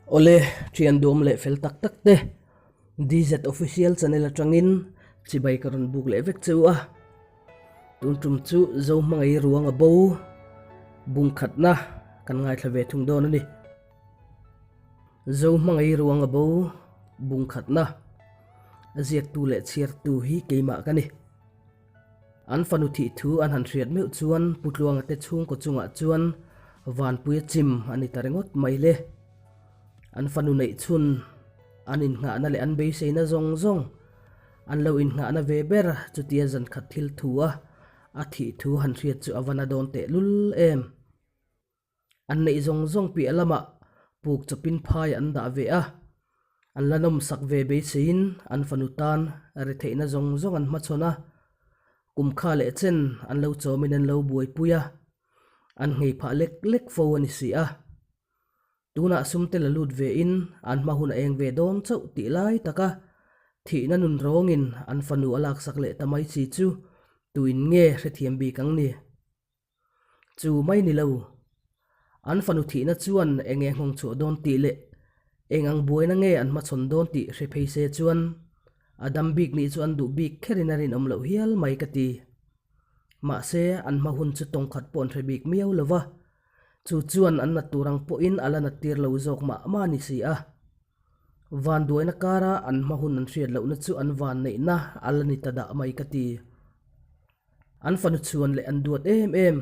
Awle, thian duam leh fel tak tak te, DZ Official channel atangin chibai ka rawn buk leh vek cheu a. Tun tum chu Zo hmangaih ruang a bo bung khatna kan ngaithla ve thung dawn a ni. Zo hmangaih ruang a bo bung khatna a ziaktu leh chhiartu hi keimah ka ni. An fanu thih thu an han hriat meuh chuan Pu Tluanga te chhungkaw chungah chuan Vanpuia chim a ni ta ringawt mai le. An fanu neih chhun an innghahna leh an beiseina zawng zawng an lo innghahna ve ber chutia zankhat thil thu a a thih thu han hriat chu a va na dawn tehlul em. An neih zawng zawng piah lamah puk chawpin phai an dah ve a, an la nawmsak ve beiseiin an fanu tan retheihna zawng zawng an hmachhawn a, kum kha leh chen an lo chawmin an lo buaipui a, an nghei phah lek lek fo a ni si a. Tunah sumte la lut vein an hma hun a eng ve dawn chauh tih lai taka thihna nun rawngin an fanu a laksak leh ta mai chi chu tuin nge hrethiam bik ang ni? Chu mai ni lo. An fanu thihna chuan eng nge nghawng chhuah dawn tih leh eng ang buaina nge an hmachhawn dawn tih hre phei se chuan a dam bik nih chu an duh bik kherin a rinawm loh hial mai ka ti. Mahse, an hma hun chu tawngkhat pawh an hre bik miau lo va, chu chuan an nat tur ang pawhin a la nat tir lo zawk mah mah a ni si a. Vanduaina kara an hma hun an hriat lohna chu an vanneihna a la ni ta dah mai ka ti. An fanu chhuan leh an duat em em.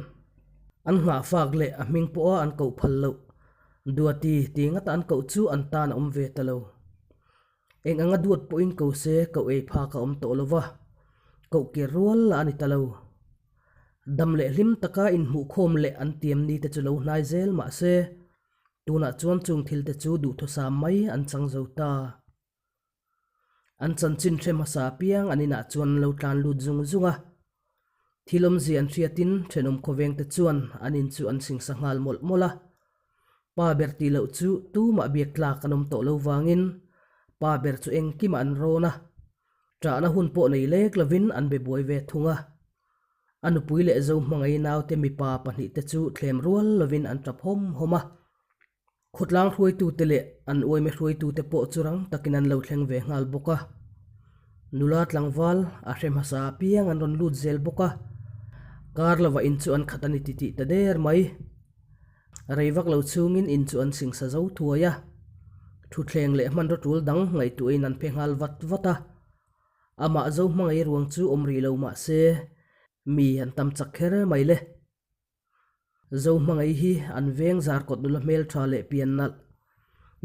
An nghahfak leh a hming pawha an koh phal loh. Duati ti ngata an koh chu an tan a awm ve ta lo. Eng anga duat pawhin ko se koh ei phak a awm tawh lo va, koh kir rual lah a ni ta lo. Dam leh hlim taka inhmuhkhawm leh an tiam ni te chu lo hnai zel mah se, tunah chuan chung thil te chu duhthusam mai an chang zo ta. An chanchin hre hmasa apiang an inah chuan an lo tlan lut zung zung a. Thil awmzia an hriatin thenawm khawvengte chuan an in chu an singsa nghal mawlh mawlh a. Pa ber tih loh chu tumah biak tlak an awm tawh lo vangin pa ber chu engkimah an rawn a. Ṭahna hun pawh nei lek lovin an be buai ve thung a. A nupui leh Zohmangai naute mipa pahnihte chu thlem rual lovin an ṭap hawm hawm a. Khawtlang hruaitute leh an uaime hruaitute pawh chu rang takin an lo thleng ve nghal bawk a. Nula tlangval a hre hmasa apiang an rawn lut zel bawk a, kar lova in chu an khat a ni titih ta der mai. Rei vak lo chhungin in chu an singsa zo thuai a, thutthleng leh hmanraw tul dang ngaihtuahin an phe nghal vat vat a. Amah zo hmangaih ruang chu awm rih lo mah se, mi an tam chak kher mai le. Zo hmangaih hi an veng zar kawt nula hmeltha leh pian nalh.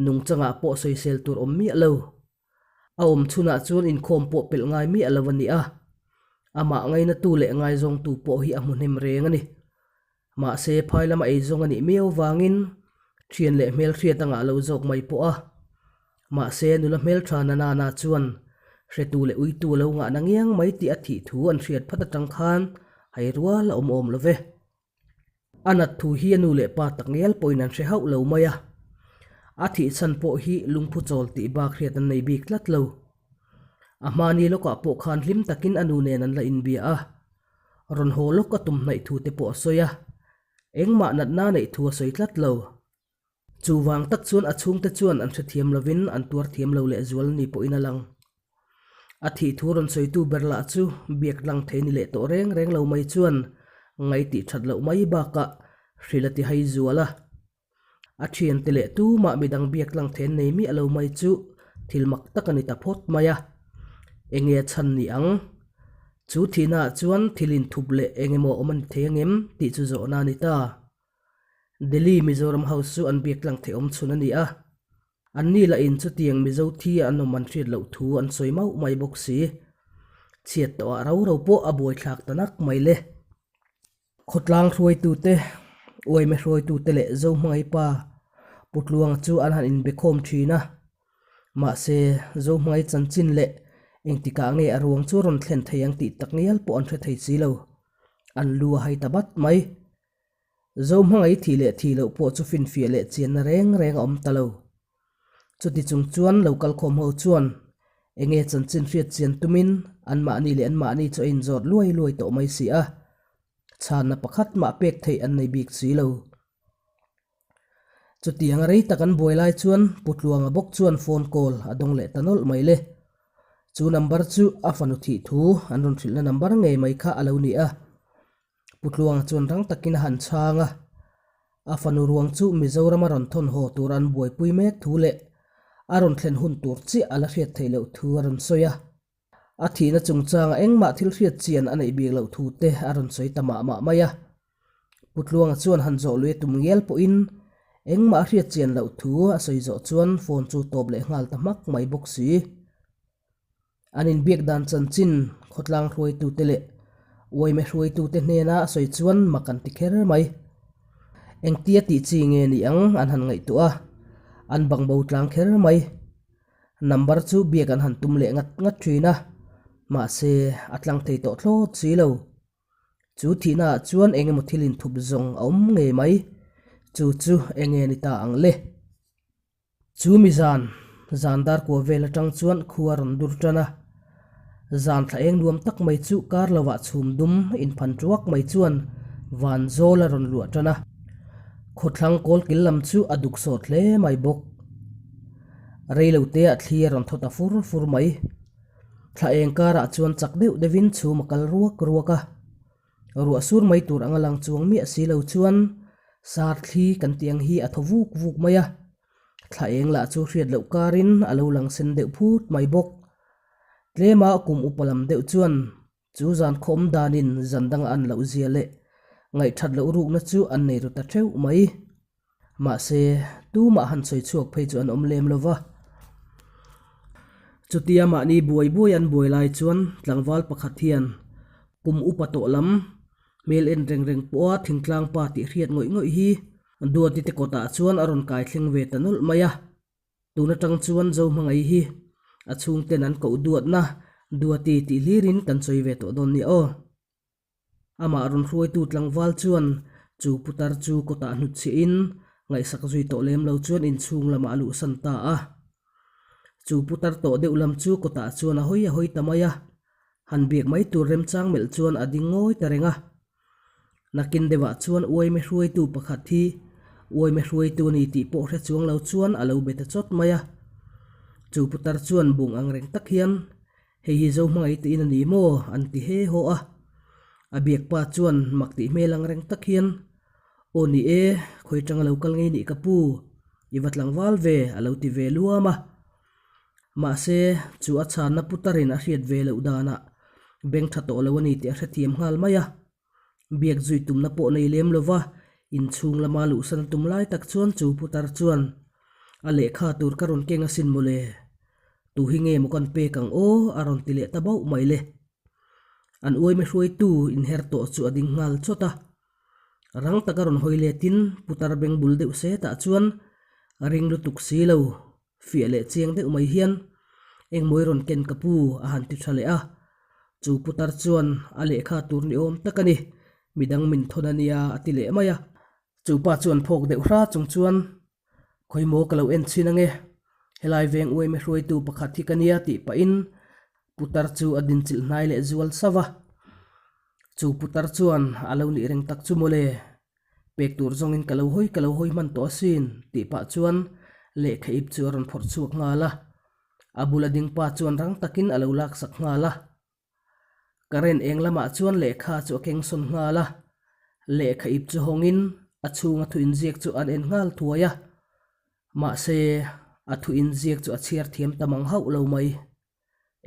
Nungchangah pawh sawisel tur awm miah lo. A awm chhunah chuan inkhawm pawh pelh ngai miah lo a ni a. Amah ngainatu leh ngaizawngtu pawh hi a hmu hnem reng a ni. Mahse phai lama eizawng a nih miau vangin thian leh hmelhriat a ngah lo zawk mai pawh a. Mahse nula hmeltha Nanana chuan hretu leh uitu a lo ngahna ngiang mai tih a thih thu an hriat phat atang khan hai rual a awm awm lo ve. A nat thu hi a nu leh pa tak ngial pawhin an hre hauh lo mai a. A thih chhan pawh hi lungphu chawl tih bak hriat an nei bik tlat lo. A hmani lawkah pawh khan hlim takin a nu nen an la inbia a. Rawn haw lawk a tum hnaih thu te pawh a sawi a. Engmah natna neih thu a sawi tlat lo. Chuvang tak chuan a chhungte chuan an hrethiam lovin an tuar thiam lo lehzual ni pawhin a lang. A thih thu rawn sawitu ber lah chu biak tlang thei ni leh tawh reng reng lo mai chuan ngaih tih that loh mai bakah hrilh a ti hai zual a. A thiante leh tumah midang biak tlang then nei miah lo mai chu thil mak tak a ni ta phawt mai a. Enge a chhan ni ang? Chu thihnaah chuan thil inthup leh eng emaw awm a ni thei angem tih chu zawhna a ni ta. Delhi Mizoram House chu an biak tlang theih awm chhun a ni a, anni lahin chutiang Mizo thi an awm an hriat loh thu an sawi mauh mai bawk si. Chhiat tawhah ro ro pawh a buaithlak ta nak mai le. Khawtlang hruaitute, uaime hruaitute leh Zohmangaih pa Pu Tluanga chu an han inbekhawm thin a, mahse Zohmangaih chanchin leh engtikah nge a ruang chu rawn thlen thei ang tih takngial pawh an hre thei si lo. An lu a hai ta bat mai. Zo hmangaih thih leh thih loh pawh chu finfiah leh chianna reng reng a awm ta lo. Chuti chung chuan lo kalkhawm ho chuan enge chanchin hriat chian tumin anmahni leh anmahni chu a inzawt luai luai tawh mai si a, chhanna pakhat mah pek theih an nei bik si lo. Chutiang a rei tak an buai lai chuan Pu Tluanga bawk chuan phone call a dawng leh ta nawlh mai le. Chu number chu a fanu thih thu an rawn hrilhna number ngei mai kha a lo ni a. Pu Tluanga chuan rang takin a han chhang a. A fanu ruang chu Mizoram a rawn thawn haw tur an buaipui mek thu leh a rawn thlen hun tur chiah a la hriat theih loh thu a rawn sawi a. A thihna chungchanga engmah thil hriat chian a neih bik loh thu te a rawn sawi ta mah mah mai a. Pu Tluanga chuan han zawh lui a tum ngial pawhin engmah a hriat chian loh thu a sawi zawh chuan phone chu tawp leh nghal ta hmak mai bawk si. An inbiak dan chanchin khawtlang hruaitute leh uaime hruaitute hnena a sawi chuan mak an ti kher mai. Engtia tih chi nge ni ang an han ngaihtuah a, an bangbo tlang kher mai. Number chu biak an han tum leh ngat ngat thin a, mahse a tlang thei tawh thlawt si lo. Chu thihna ah chuan eng emaw thil inthup zawng a awm ngei mai, chu chu eng nge ni ta ang le? Chu mi zan, zan dar kua vel atang chuan khua rawn dur tan a. Zan thla eng nuam tak mai chu kar lovah chhum dum inphan tuak mai chuan van zawl a rawn luah tan a. Khawthlang kawlkil lam chu a duk sawt hle mai bawk. Reilote ah thli a rawn thaw ta fur fur mai. Thla eng karah chuan chak deuh deuhin chhum a kal ruak ruak a. Ruah sur mai tur anga lang chuang miah si lo chuan sar thli kan tih ang hi a thaw vuk vuk mai a. Thla eng lah chu hriat loh karin a lo lang sen deuh phut mai bawk. Tlema kum upa lam deuh chuan chu zan khawm danin zan danga an loh zia leh ngaihthat loh rukna chu an nei ru ta theuh mai. Mahse, tumah han sawi chhuak phei chu an awm lem lo va. Chutia mahni buai buai an buai lai chuan tlangval pakhat hian kum upa tawh lam hmel en reng reng pawha thingtlang pa tih hriat ngawih ngawih hi Duati te kawtah chuan a rawn kai thleng ve ta nawlh mai a. Tun atang chuan Zohmangaih hi a chhungten an koh duatna Duati tih hlirin kan sawi ve tawh dawn nia aw. Amah rawn hruaitu tlangval chuan chu putar chu kawtah hnutchhiahin ngaihsak zui tawh lem lo chuan inchhung lamah a luhsan ta a. Chu putar tawh deuh lam chu kawtah chuan a hawi a hawi ta mai a, han biak mai tur remchang melh chuan a ding ngawi ta reng a. Nakin deuhah chuan uaime hruaitu pakhat hi uaime hruaitu a ni tih pawh hre chuang lo chuan a lo be ta chawt mai a. Chu putar chuan bung ang reng tak hian Hei hi zo hmangaih te in a ni maw? an ti he haw a. A biak pa chuan mak tih hmel ang reng tak hian, Aw ni e, khawi tang a lo kal ngei nih ka pu, i va tlangval ve, a lo ti ve luam a. Mahse, chu a chhanna putarin a hriat ve loh danah beng tha tawh lo a ni tih a hrethiam nghal mai a. Biak zui tumna pawh nei lem lova inchhung lama luhsan a tum lai tak chuan chu putar chuan a lehkha tur ka rawn keng asin mawle, tu hi nge maw kan pek ang aw a rawn ti leh ta bauh mai le. An uaime hruaitu inher tawh chu a ding nghal chawt a. Rang taka rawn hawi letin putar beng bul deuh setah chuan ring lutuk si lo Fiah leh chiang deuh mai hian engmawi rawn ken ka pu a han ti tha leh a, chu putar chuan a lehkha tur ni awm tak a ni, midang min thawn a nia a ti leh mai a. Chu pa chuan phawk deuh hra chung chuan Khawimaw ka lo en chhin ange, helai veng uaime hruaitu pakhat hi ka nia tih pahin putar chu a dinchilh hnai leh zual sauh a. Chu putar chuan a lo nih reng tak chu mawle, Pek tur zawngin ka lo hawi ka lo hawi hman tawh asin tih pah chuan lehkha ip chu a rawn phawrh chhuak nghal a. A bula ding pa chuan rang takin a lo laksak nghal a. Current eng lamah chuan lehkha chu a keng sawn nghal a. Lehkha ip chu hawngin a chhunga thu inziak chu an en nghal thuai a. Mahse, a thu inziak chu a chhiar thiam ta mang hauh lo mai.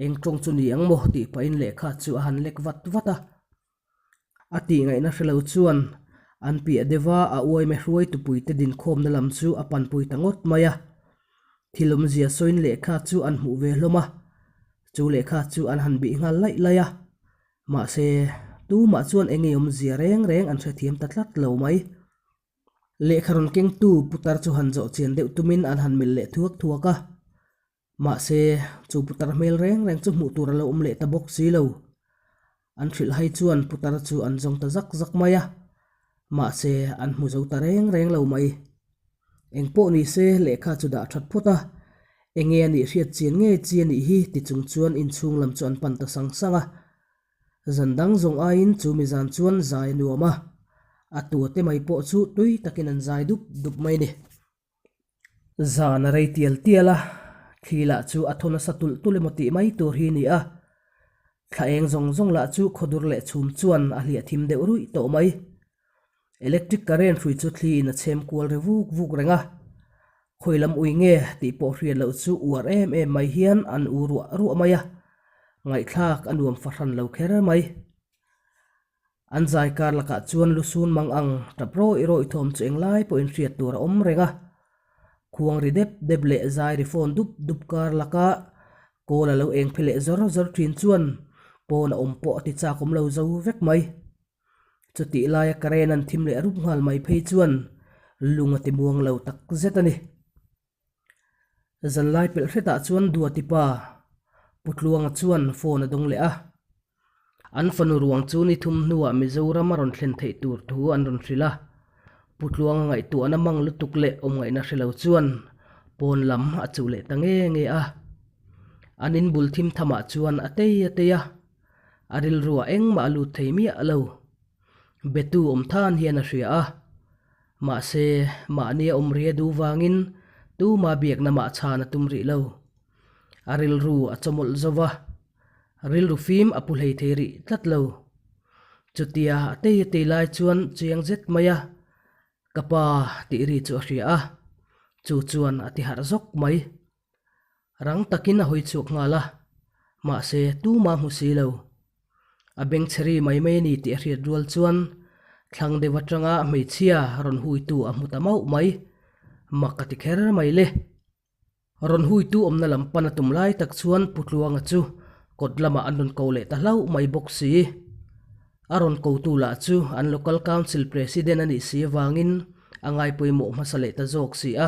Eng tawng chu ni ang maw tih pahin lehkha chu a han lek vat vat a. A tih ngaihna hre lo chuan an piah deuha a uaime hruai tupuite dinkhawmna lam chu a panpui ta ngawt mai a. Thil awmzia sawiin lehkha chu an hmuh ve hlawm a, chu lehkha chu an han bih nghal laih laih a. Mahse, tumah chuan eng nge awmzia reng reng an hrethiam ta tlat lo mai. Lehkha rawn kengtu putar chu han zawh chian deuh tumin an han melh leh thuak thuak a. Mahse, chu putar hmel reng reng chu hmuh tur a lo awm leh ta bawk si lo. An hrilh hai chuan putar chu an zawng ta zak zak mai a, mahse an hmu zo ta reng reng lo mai. Eng pawh ni se lehkha chu dah that phawt a, eng nge a nih hriat chian nge chi a nih hi ti chung chuan inchhung lam chu an pan ta sang sang a. Zan dang zawng aiin chu mi zan chuan zai a nuam a, a tua te mai pawh chu tui takin an zai dup dup mai a ni. Zan a rei tial tial a, thli lah chu a thaw nasa tulh tulh emaw tih mai tur hi a ni a. Thla eng zawng zawng lah chu khawdur leh chhum chuan a hliah thim deuh ruih tawh mai. Electric current hrui chu thli in a chhem kual ri vuk vuk reng a. Khawi lam ui nge tih pawh hriat loh chu uar em em mai hian an u ruah ruah mai a, ngaihthlak a nuam fahran lo kher mai. An zai kar lakah chuan lusun mang ang tap rawih rawih thawm chu englai pawhin hriat tur a awm reng a. Khuang ri dep dep leh zai ri fawn dup dup kar laka kawl a lo eng phe leh zawr zawr thin chuan pawn a awm pawh a ti chak awm lo zo vek mai. Chutih laia current an thim leh rup nghal mai phei chuan lung a ti muang lo tak zet a ni. Zanlai pelh hretah chuan Duati pa Pu Tluanga chuan phone a dawng leh a. An fanu ruang chu ni thum hnuah Mizoram a rawn thlen theih tur thu an rawn hrilh a. Pu Tluanga ngaihtuahna mang lutuk leh awmngaihna hre lo chuan pawn lam a chuh leh ta nge nge a. An inbul thim thamah chuan a tei a tei a. A rilruah engmah a lut thei miah lo. Betu awm than hian a hria a. Mahse, mahni a awm ria duh vangin tuma biakna mah chhan a tum rih lo. A rilru a chawmawlh zo va, rilru fim a pu hlei thei rih tlat lo. Chutia a tei a tei lai chuan chiang zet mai a, Ka pa tih ri chu a hria a, chu chuan a ti harh zawk mai. Rang takin a hawi chhuak nghal a, mahse tuma hmu si lo. A bengchhe ri mai mai a ni tih a hriat rual chuan thlang deuh atanga hmeichhia rawn huitu a hmu ta mauh mai. Mak a ti kher mai le. Rawn huitu awmna lam pan a tum lai tak chuan Pu Tluanga chu kawt lamah an rawn ko leh ta hlauh mai bawk si. A rawn kotu lah chu an Local Council President a nih si avangin a ngaipawimawh hmasa leh ta zawk si a.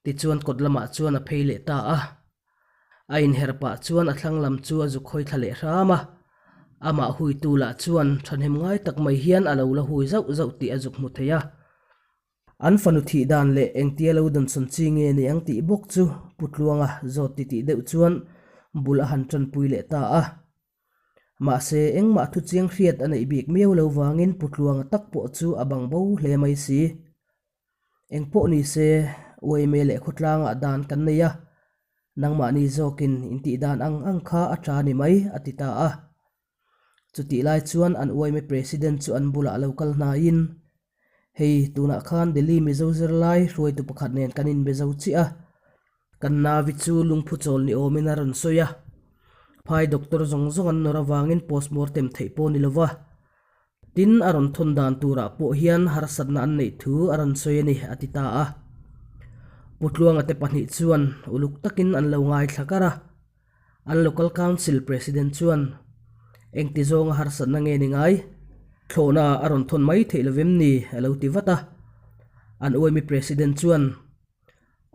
Tichuan kawt lamah chuan a phei leh ta a. A inher pah chuan a thlang lam chu a zuk hawi thla leh hram a. Amah huitu lah chuan thahnem ngai tak mai hian a lo la hui zauh zauh tih a zuk hmu thei a. An fanu thih dan leh engtia lo dansawn chi nge ni ang tih bawk chu Pu Tluanga zawt titih deuh chuan bul a han tanpui leh ta a. Mahse, engmah thu chiang hriat a neih bik miau lo vangin Pu Tluanga tak pawh chu a bang bo hle mai si. Eng pawh ni se, uaime leh khawtlangah dan kan nei a, nangmahni zawkin intih dan ang ang kha a tha ni mai, a ti ta a. Chutih lai chuan an uaime President chu an bulah lo kal hnaiin, Hei, tunah khan Delhi Mizo zirlai hruaitu pakhat nen kan inbe zo chiah a, kan navi chu lungphu chawl ni awmin a rawn sawi a, phai doctor zawng zawng an nawr avangin postmortem theih pawh ni lova, Tin, a rawn thawn dan turah pawh hian harsatna an neih thu a rawn sawi a ni, a ti ta a. Pu Tluanga te pahnih chuan uluk takin an lo ngaithla kar a. An Local Council President chuan, Engti zawnga harsatna nge ni ngai? Thlawhna a rawn thawn mai theih lovem ni? a lo ti vat a. An uaimi President chuan,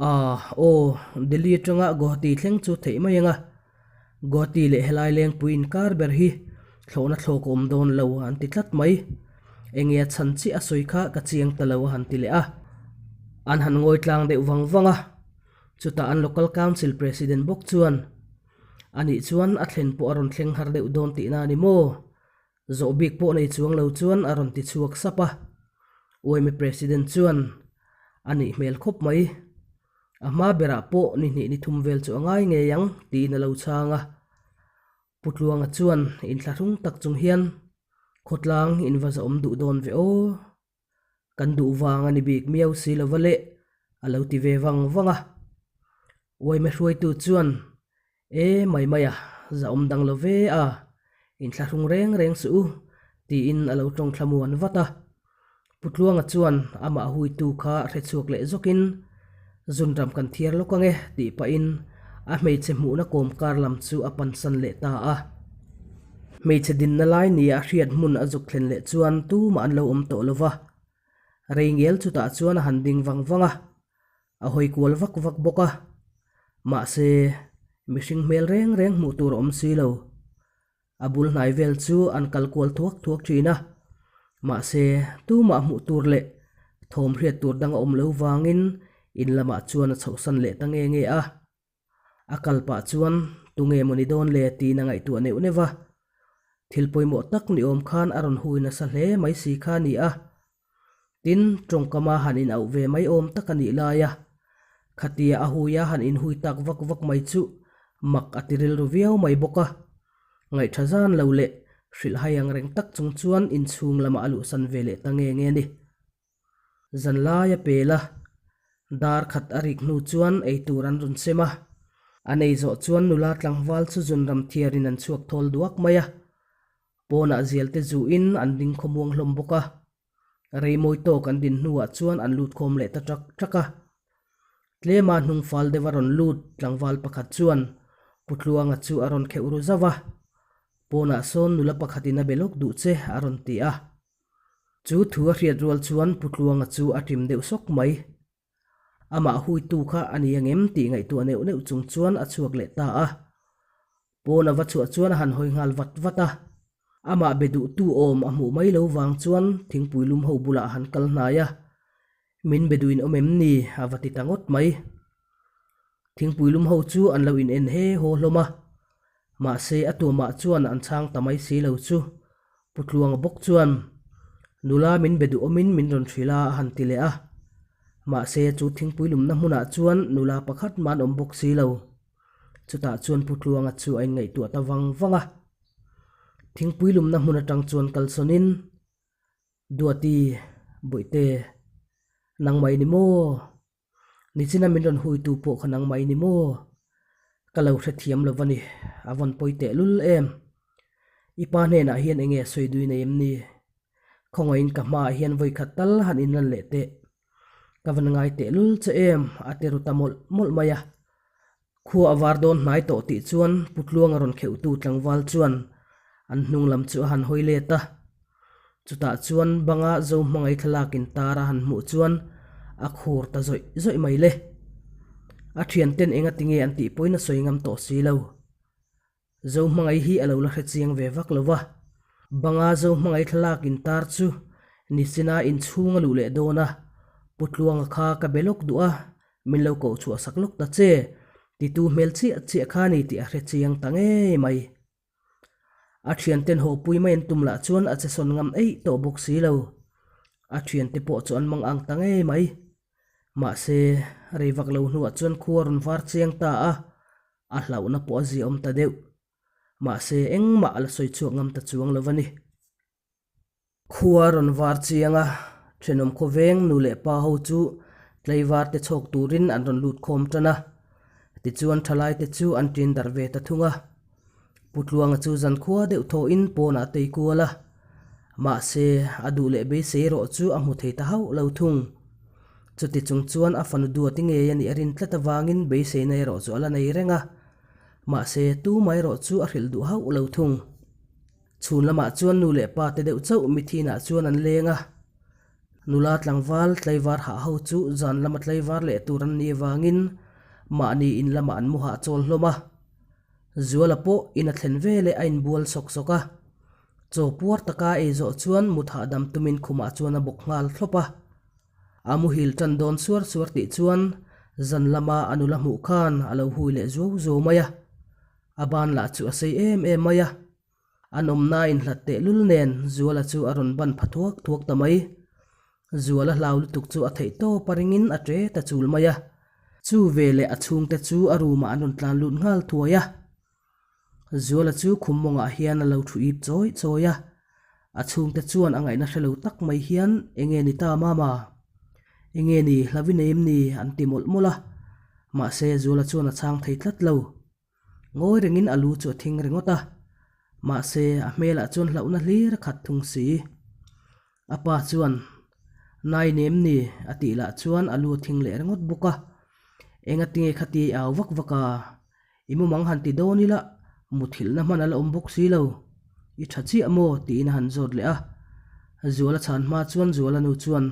Aah, aw, Delhi atanga Guwahati thleng chu theih mai ang a. Guwahati leh helai lengpui inkar ber hi thlawhna thlawk a awm dawn lo an ti tlat mai. Enge a chhan chiah a sawi kha ka chiang ta lo a han ti leh a. An han ngawi tlang deuh vang vang a. Chutah an Local Council President bawk chuan, Anih chuan a thlen pawh a rawn thleng har deuh dawn tihna a ni maw? Zawh bik pawh nei chuang lo chuan a rawn ti chhuak sap a. Uaime President chuan a nih hmel khawp mai. A hma berah pawh ni hnih ni thum vel chu a ngai ngei ang tiin a lo chhang a. Pu Tluanga chuan inthlahrung tak chung hian khawtlang in va za awm duh dawn ve aw. Kan duh vang a ni bik miau si lova le, a lo ti ve vang vang a. Uaime hruaitu chuan, E mai mai a, za awm dang lo ve a, inthlahrung reng reng suh u, tiin a lo tawng thlamuan vat a. Pu Tluanga chuan amah huitu kha hre chhuak leh zawkin, Zunram kan thiar lawk ange, tih pahin a hmeichhe hmuhna kawm kar lam chu a pansan leh ta a. Hmeichhe dinna lai nia a hriat hmun a zuk thlen leh chuan tumah an lo awm tawh lo va. Rei ngel chutah chuan a han ding vang vang a, a hawi kual vak vak bawk a. Mahse, mihring hmel reng reng hmuh tur a awm si lo. A bul hnai vel chu an kal kual thuak thuak thin a, mahse tumah hmuh tur leh thawm hriat tur dang a awm lo vangin in lamah chuan a chhohsan leh ta nge nge a. A kal pah chuan tunge maw ni dawn le tiin a ngaihtuah neuh neuh va, thil pawimawh tak ni awm khan a rawn hui nasa hle mai si kha a ni a. Tin, tawngkama han inauh ve mai awm tak a nih lai a. Khatia a huia han inhui tak vak vak mai chu mak a ti rilru viau mai bawk a. Ngaihṭha zan lo leh hrilhhai ang reng tak chung chuan inchhung lamah a luhsan ve leh ta nge nge a ni. Zanlai a pel a, dar khat a rik hnu chuan eitur an rawn sem a. An ei zawh chuan nula tlangval chu zunram thiarin an chhuak thawl duak mai a. Pawnah zialte zuin an ding khawmuang hlawm bawk a. Reimawi tawk an din hnuah chuan an lut khawm leh ta ṭak ṭak a. Tlema hnung fal deuh a rawn lut tlangval pakhat chuan Pu Tluanga chu a rawn kheuh ru zauh a. Pawnah sawn nula pakhatin a be lawk duh che a rawn ti a. Chu thu a hriat rual chuan Pu Tluanga chu a ṭim deuh sawk mai. Amah huitu kha a ni angem tih ngaihtuah neuh neuh chung chuan a chhuak leh ta a. Pawn a va chhuah chuan a han hawi nghal vat vat a. Amah be duhtu awm a hmuh mai lo vang chuan thingpui lum ho bulah a han kal hnai a. Min be duhin awm em ni? a va ti ta ngawt mai. Thingpui lum ho chu an lo in en he haw hlawm a. Mahse a tuamah chuan an chhang ta mai si lo chu. Pu Tluanga bawk chuan, Nula min be duh awmin min rawn hrilh a a han ti leh a. Mahse chu thingpui lumna hmunah chuan nula pakhat mah an awm bawk si lo. Chutah chuan Pu Tluanga chu a inngaihtuah ta vang vang a. Thingpui lumna hmun atang chuan kalsawnin, Duati, Bawihte, nangmah i ni maw? Nichina min rawn huitu pawh kha nangmah i ni maw? Ka lo hrethiam lo va ni, a vawn pawi tehlul em? I pa hnenah hian enge sawi dui nei em ni? Khawngaihin ka hmaah hian vawikhat tal han inlan leh teh. Ka van ngai tehlul che em? a ti ru ta mawlh mawlh mai a. Khua a var dawn hnai tawh tih chuan Pu Tluanga rawn kheuhtu tlangval chuan an hnung lam chu a han hawi let a. Chutah chuan banga zo hmangaih thlalak in tar a han hmuh chuan a khur ta zawih zawih mai le. A thianten enga tinge an tih pawhin a sawi ngam tawh si lo. Zo hmangaih hi a lo la hre chiang ve vak lo va. Banga zo hmangaih thlalak in tar chu Nichina inchhung a luh leh dawn a, Pu Tluanga kha ka be lawk duh a, min lo koh chhuah sak lawk ta che, titu hmel chiah chiah kha ni tih a hre chiang ta ngei mai. A thianten haw pui mai an tum lah chuan a che sawn ngam eih tawh bawk si lo. A thiante pawh chu an mang ang ta ngei mai. Mahse, rei vak lo hnuah chuan khua rawn var chiang ta a, a hlauhna pawh a ziaawm ta deuh. Mahse, engmah a la sawi chhuak ngam ta chuang lo a ni. Khua rawn var chiang a, thenawm khawveng nu leh pa ho chu tlaivar te chhawk turin an rawn lut khawm tan a. Tichuan thalai te chu an tin darh ve ta thung a. Pu Tluanga chu zankhua deuh thawhin pawnah a tei kual a. Mahse, a duh leh beisei erawh chu a hmu thei ta hauh lo thung. Chuti chung chuan a fanu duati ngei a nih a rin tlat avangin beiseina erawh chu a la nei reng a. Mahse, tumah erawh chu a hrilh duh hauh lo thung. Chhun lamah chuan nu leh pa te deuh chauh mithinah chuan an leng a. Nula tlangval tlaivar hah ho chu zan lama tlaivar leh tur an nih avangin mahni in lamah an mu hahchawl hlawm a. Zuala pawh in a thlen veleh a inbual sawk sawk a. Chaw puar taka ei zawh chuan mut hahdam tumin khumah chuan a bawk nghal thlawp a. A muhil tan dawn suar suar tih chuan zan lama a nula hmuh khan a lo hui leh zuau zuau mai a. A ban lah chu a sei em em mai a. An awmna inhlat tehlul nen Zuala chu a rawn ban pha thuak thuak ta mai. Zuala hlau lutuk chu a theih tawp a ringin a ṭe ta chul mai a. Chu veleh a chhungte chu a room ah an rawn tlan lut nghal thuai a. Zuala chu khum mawngah hian a lo thu ip chawi chawi a. A chhungte chuan a ngaihna hre lo tak mai hian enge ni ta mama? Enge ni hlavi nei em ni? an ti mawlh mawlh a. Mahse Zuala chuan a chhang thei tlat lo. Ngawi rengin a lu chu a thing ringawt a, mahse a hmelah chuan hlauhna hlir a khat thung si. A pa chuan, Nai nem ni? a tih lah chuan a lu a thing leh ringawt bawk a. Engatinge khati i au vak vak a? I mumang han ti dawn ila, muthilhna hman a la awm bawk si lo. I tha chiah maw? tiin a han zawt leh a. Zuala chhan hma chuan Zuala nu chuan,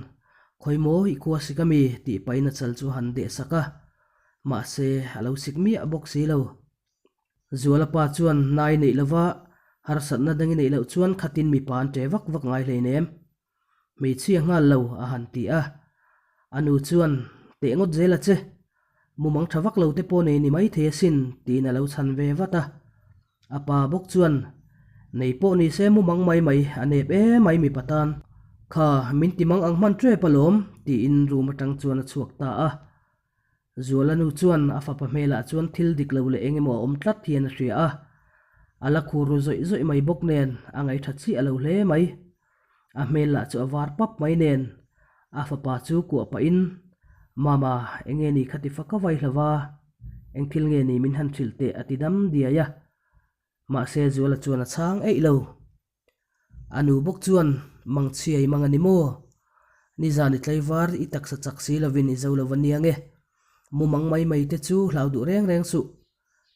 Khawi maw, i khua sik ami? tih pahin a chal chu a han deh sak a. Mahse, a lo sik miah bawk si lo. Zuala pa chuan nai neih lova harsatna dang i neih loh chuan khatin mipa an ṭe vak vak ngai hleinem. Hmeichhia nghal lo a han ti a. A nu chuan, Teh ngawt zel a che. Mumang ṭha vak lo te pawh nei ni maithei asin, tiin a lo chhan ve vat a. A pa bawk chuan, Nei pawh ni se mumang mai mai, a nep emai mipa tan. Kha, min ti mang ang hman ṭep alawm, tiin room aṭang chuan a chhuak ta a. Zuala nu chuan a fapa hmelah chuan thil dik lo leh eng emaw a awm tlat hian a hria a, a la khur ru zawih zawih mai bawk nen a ngaihṭha chiah lo hle mai. A hmel lah chu a var pap mai nen a fapa chu kuah pahin, Mama, eng nge ni kha ti fak a vai hlo va, eng thil nge ni min han hrilh teh a ti dam diai a. Mahse Zuala chuan a chhang eih lo. A nu bawk chuan, Mangchhia i mang a ni maw? Nizan i tlaivar i taksa chak si lovin i zo lo va nia nge? Mumang mai mai te chu hlau duh reng reng suh.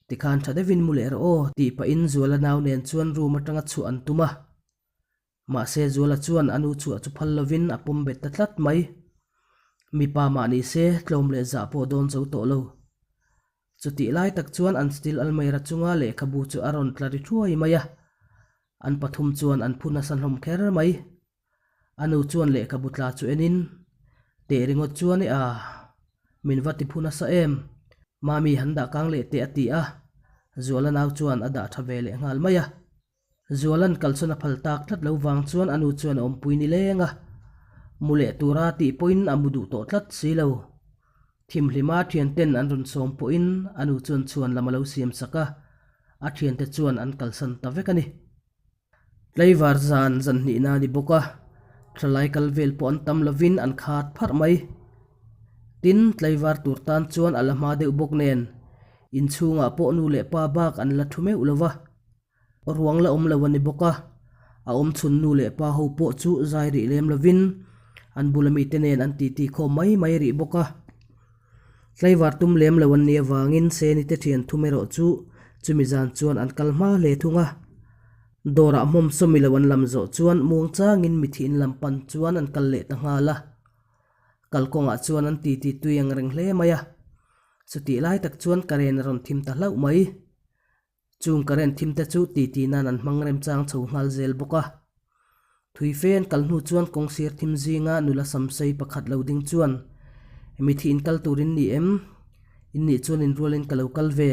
Tikhan tha deuhin mu leh rawh aw, tih pahin Zuala nau nen chuan room atanga chhuah an tum a. Mahse Zuala chuan a nu chhuah chu phal lovin a pawm bet ta tlat mai. Mipa mah ni se tlawm leh zah pawh dawn zo tawh lo. Chutih lai tak chuan an steel almeira chunga lehkhabu chu a rawn tla ri thuai mai a, an pathum chuan an phu nasa hlawm kher mai. A nu chuan lehkhabu tla chu enin, Teh ringawt chuan e a, min va ti phu nasa em, Mami han dah kang leh teh a ti a, Zuala nau chuan a dah tha ve leh nghal mai a. Zualan kalsawn a phal tak tlat lo vang chuan a nu chuan a awmpui ni leng a, mu leh tura tih pawhin a mu duh tawh tlat si lo. Thimhlima thianten an rawn sawm pawhin a nu chuan chhuan lam a lo siam sak a, a thiante chuan an kalsan ta vek a ni. Tlaivar zan zan hnihna a ni bawk a, thalai kal vel pawh an tam lovin an khat pharh mai. Tin, tlaivar tur tan chuan a la hma deuh bawk nen, inchhungah pawh nu leh pa bak an la thu meuh lo va. Ruang la awm lo a ni bawk a, a awm chhun nu leh pa ho pawh chu zai rih lem lovin an bula mite nen an titi khawm mai mai rih bawk a. Tlaivar tum lem lo an nih avangin Seni te thian thum erawh chu chumi zan chuan an kal hma hle thung a. Dawrah hmawm sawmi lo an lam zawh chuan muang changin mithi in lam pan chuan an kal leh ta nghal a. Kalkawngah chuan an titi tui ang reng hle mai a. Chutih lai tak chuan current a rawn thim ta hlauh mai. Chung current thim te chu titi nan an hmang remchang chho nghal zel bawk a. Thui fe an kal hnu chuan kawngsir thim zinga nula samsei pakhat lo ding chuan, Mithi in kal tur in ni em? In nih chuan in rualin ka lo kal ve.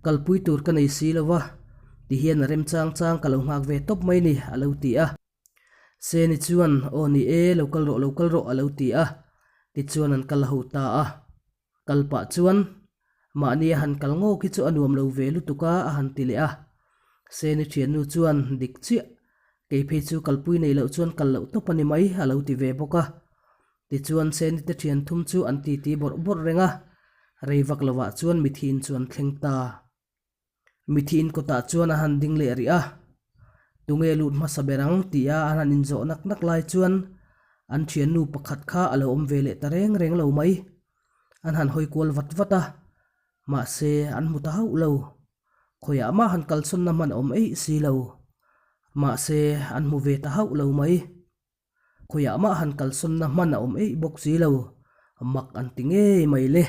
Kalpui tur ka nei si lo va, ti hian a remchang chang ka lo nghak ve tawp mai ni, a lo ti a. Seni chuan, Aw ni e, lo kal rawh, lo kal rawh, a lo ti a. Tichuan an kal ho ta a. Kal pah chuan, Mahni a han kal ngawk hi chu a nuam lo ve lutuk a, a han ti leh a. Seni thiannu chuan, Dik chiah, kei phei chu kalpui nei loh chuan kal loh tawp a ni mai, a lo ti ve bawk a. Tichuan Seni te thian thum chu an titi bawrh bawrh reng a, rei vak lovah chuan mithiin chu an thleng ta. Mithi in kawtah chuan a han ding leh rih a, Tunge lut hmasa ber ang? tia an han inzawh nak nak lai chuan an thiannu pakhat kha a lo awm ve leh ta reng reng lo mai. An han hawi kual vat vat a, mahse an hmu ta hauh lo. Khawiah mah han kalsawnna hman a awm eih si lo. Mahse an hmu ve ta hauh lo mai. Khawiah mah han kalsawnna hman a awm eih bawk si lo, mak an ti ngei mai le.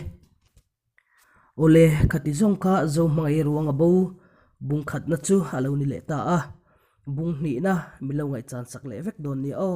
Awle, khati zawng kha Zohmangaih ruang a bo, bung khatna chu a lo ni leh ta a, bung hnihna min lo ngaihchan sak leh vek dawn nia aw.